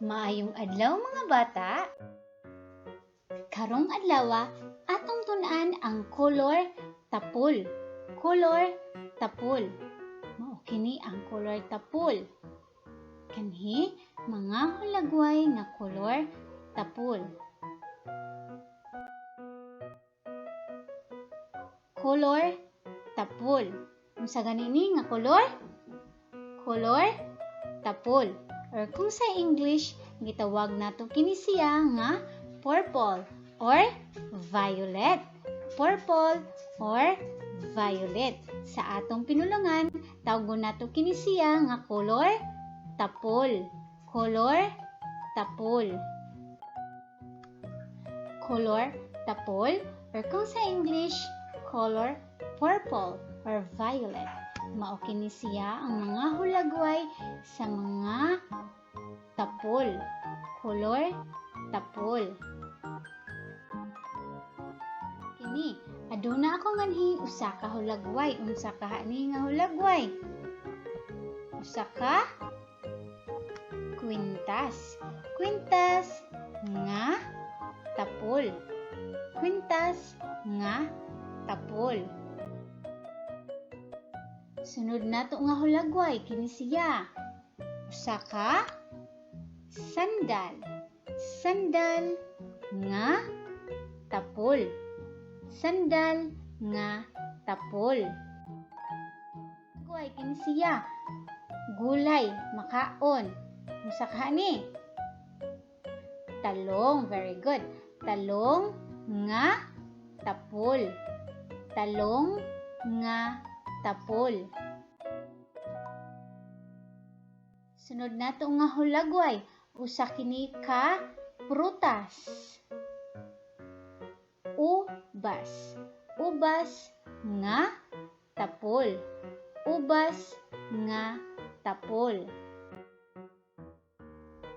Maayong adlaw, mga bata. Karong adlaw, atong tun-an ang color tapol. Color tapol. Mao kini ang color tapol. Kanhi mga hulagway nga color tapol. Color tapol. Unsa gani ni nga color? Color tapol. Or kung sa English, gitawag nato kini siya nga purple or violet. Purple or violet. Sa atong pinulungan, tawgon nato kini siya nga color tapol. Color tapol. Color tapol or kung sa English, color purple or violet. Mao kini siya ang mga hulagway sa mga tapol. Color tapol. Kini, aduna ako nganhi usa ka hulagway. Unsa ka ni nga hulagway? Usa ka kwintas. Kwintas nga tapol. Kwintas nga tapol. Sunod nato nga hulagway kini siya. Usa ka sandal. Sandal nga tapol. Sandal nga tapol. Hulagway kini siya. Gulay makaon. Unsa ka ni? Talong, very good. Talong nga tapol. Talong nga tapol. Sunod nato nga hulagway, usa kini ka prutas. Ubas. Ubas nga tapol. Ubas nga tapol.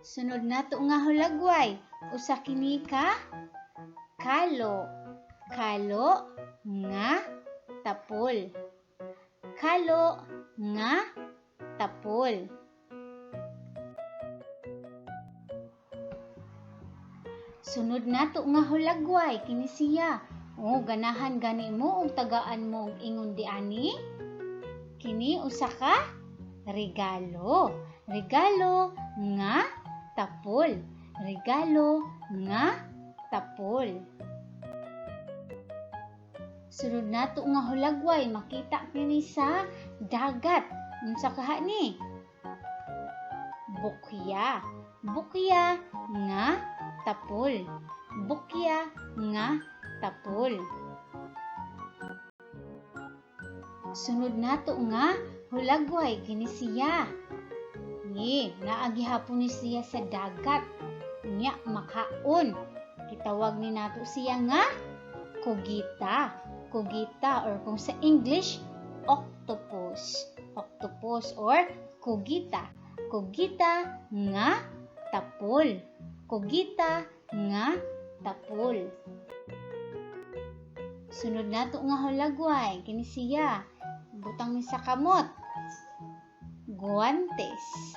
Sunod nato nga hulagway, usa kini ka kalo. Kalo nga tapol. Kalo nga tapol. Sunod nato nga hulagway kini siya. Oh, ganahan gani mo og tagaan mo og ingon di ani? Kini usa ka regalo. Regalo nga tapol. Regalo nga tapol. Sunod nato nga hulagway makita kini sa dagat. Unsa kaha ni? Bukya. Bukya nga tapol. Bukya nga tapol. Sunod nato nga hulagway kini siya. Ni, naa gihapon ni siya sa dagat. Nya makaon. Gitawag ni nato siya nga kugita. Kugita or kung sa English, octopus. Octopus or kugita. Kugita nga tapol. Kugita nga tapol. Sunod nato nga hulagway kini siya. Butang ni sa kamot. Guantes.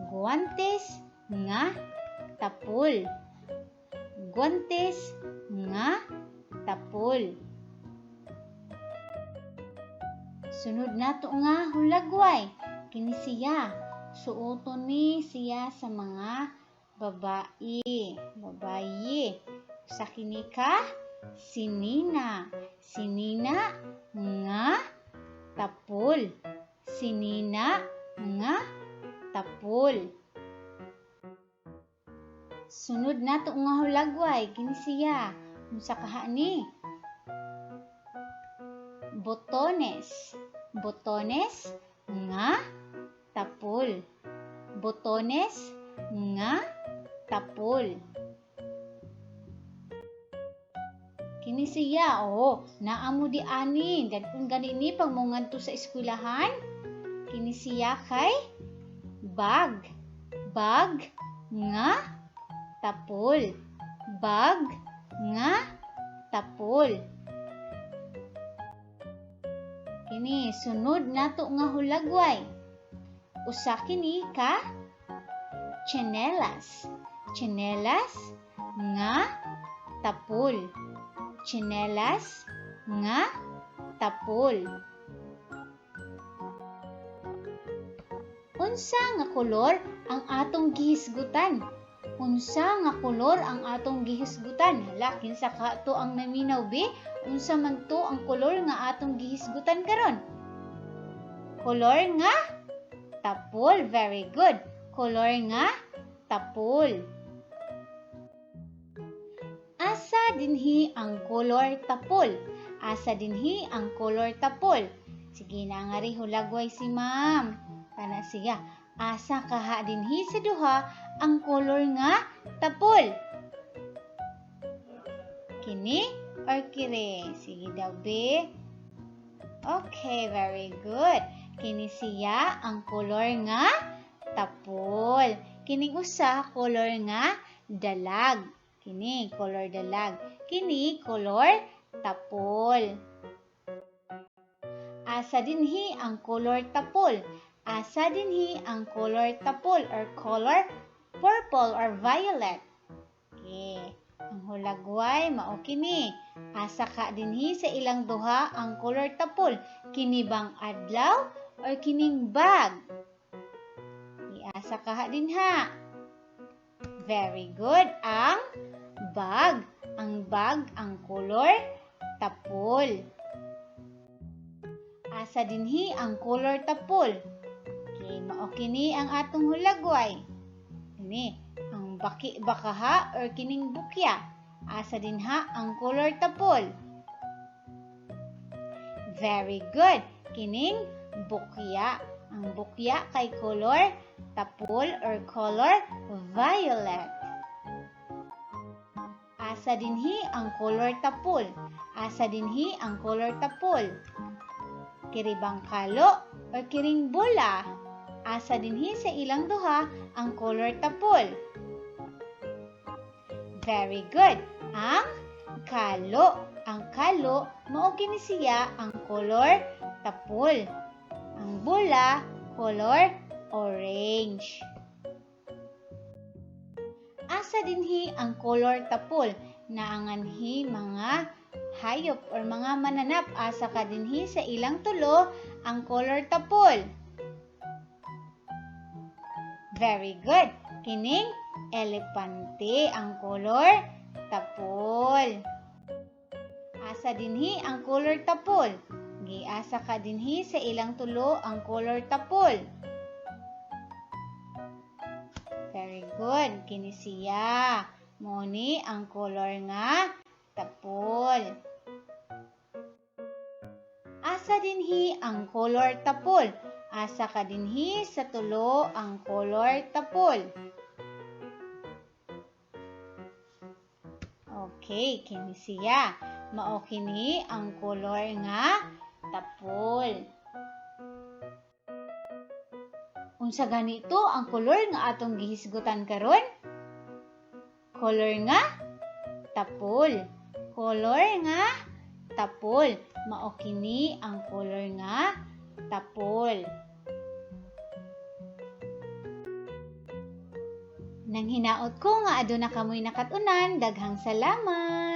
Guantes nga tapol. Guantes nga tapol. Sunod nato nga hulagway kini siya. Suoton ni siya sa mga babae. Babaye. Usa kini ka sinina. Sinina nga tapol. Sinina nga tapol. Sunod nato nga hulagway kini siya. Unsa kaha ni? Botones. Botones nga tapol. Botones nga tapol. Kini siya, oh, naa mo di ani, dad-on gani ni pag mongadto sa eskwelahan. Kini siya kay bag. Bag nga tapol. Bag nga tapol. Kini sunod nato nga hulagway. Usa kini ka Tsinelas. Tsinelas nga tapol. Tsinelas nga tapol. Unsa nga kolor ang atong gihisgutan? Unsa nga kolor ang atong gihisgutan? Hala, kinsa ka to ang naminaw be? Unsa man to ang kolor nga atong gihisgutan karon? Kolor nga tapol. Very good. Kolor nga tapol. Asa dinhi ang kolor tapol? Asa dinhi ang kolor tapol? Sige na nga ri hulagway si ma'am. Kana siya. Asa kaha dinhi sa duha ang kolor nga tapol? Kini or kiri? Sige daw be. Okay, very good. Kini siya ang kolor nga tapol. Kining usa kolor nga dalag. Kini kolor dalag. Kini kolor tapol. Asa dinhi ang kolor tapol? Asa dinhi ang color tapol or color purple or violet? Okay. Ang hulagway mao kini. Asa ka dinhi sa ilang duha ang color tapol? Kini bang adlaw or kining bag? Iasa ka dinha. Very good. Ang bag. Ang bag ang color tapol. Asa dinhi ang color tapol? Okay, mao kini ang atong hulagway. Kini, ang baki bakaha or kining bukya. Asa dinha ang color tapol? Very good. Kining bukya. Ang bukya kay color tapol or color violet. Asa dinhi ang color tapol? Asa dinhi ang color tapol? Kiri bang kalo or kiring bola? Asa dinhi sa ilang duha ang color tapol? Very good. Ang kalo. Ang kalo mao kini siya ang color tapol. Ang bola color orange. Asa dinhi ang color tapol? Naanganhi mga hayop or mga mananap. Asa ka dinhi sa ilang tulo ang color tapol? Very good. Kining elepante ang color tapol. Asa dinhi ang color tapol? Giasa ka dinhi sa ilang tulo ang color tapol? Very good. Kini siya. Mao ni ang color nga tapol. Asa dinhi ang color tapol? Asa ka dinhi sa tulo ang color tapol? Okay, kini siya. Mao kini ang color nga tapol. Unsa ganito ang color nga atong gihisgutan karon? Color nga tapol. Color nga tapol. Mao kini ang color nga tapol. Nang hinaot ko nga aduna kamoy nakat-unan, daghang salamat.